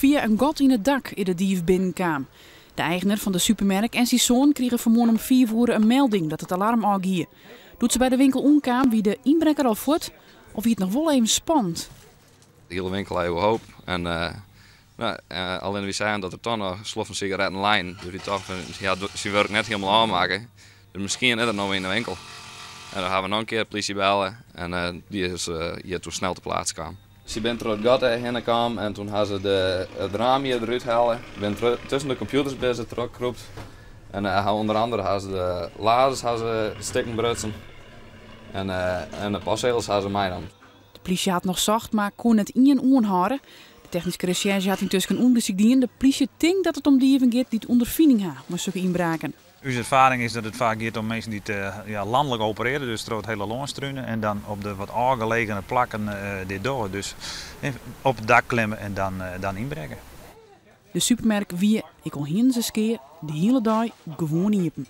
Fia in gat yn it dak is de dief binnenkaam. De eigener fan de supermerk en syn soan krigen fanmoarn om 5 oere in melding dat it alarm ôfgie. Doe't se by de winkel oankaam wie de ynbrekker al fuort of wie it noch wol even spannend. De hiele winkel lei oerhoop. En no, allinne wy seagen dat der toch noch sloffen sigaretten leinen. Dus wy tochten, ja, syn wurk net hielendal ôfmakke. Dus miskien is er noch yn de winkel. En dan hawwe we noch in kear de plysje belle en dy is hjir toen snel te plaats kaam. Sy binne troch it gat hinne kaam en toen ha se it raam hjir derút helle. Binne tusken de kompjûters binne se trochkrûpt. En ha ûnder andere ha se de laders ha se stikken brutsen. En de postsegels ha se meinaam. De plysje hat noch socht, mar koe net ien oanhâlde. De technyske resjerzje hat yntusken ûndersyk dien. De plysje tinkt dat it om dieven giet dy't ûnderfining ha mei sokke ynbraken. Us erfaring is dat it faak giet om minsken dy't ja, lanlik operearje, dus troch it hiele lân strune en dan op de wat ôfgelegene plakken dit dogge. Dus op it dak klimme en dan ynbrekke. De supermerk wie, ek al hiene se skea, de hiele dei gewoan iepen.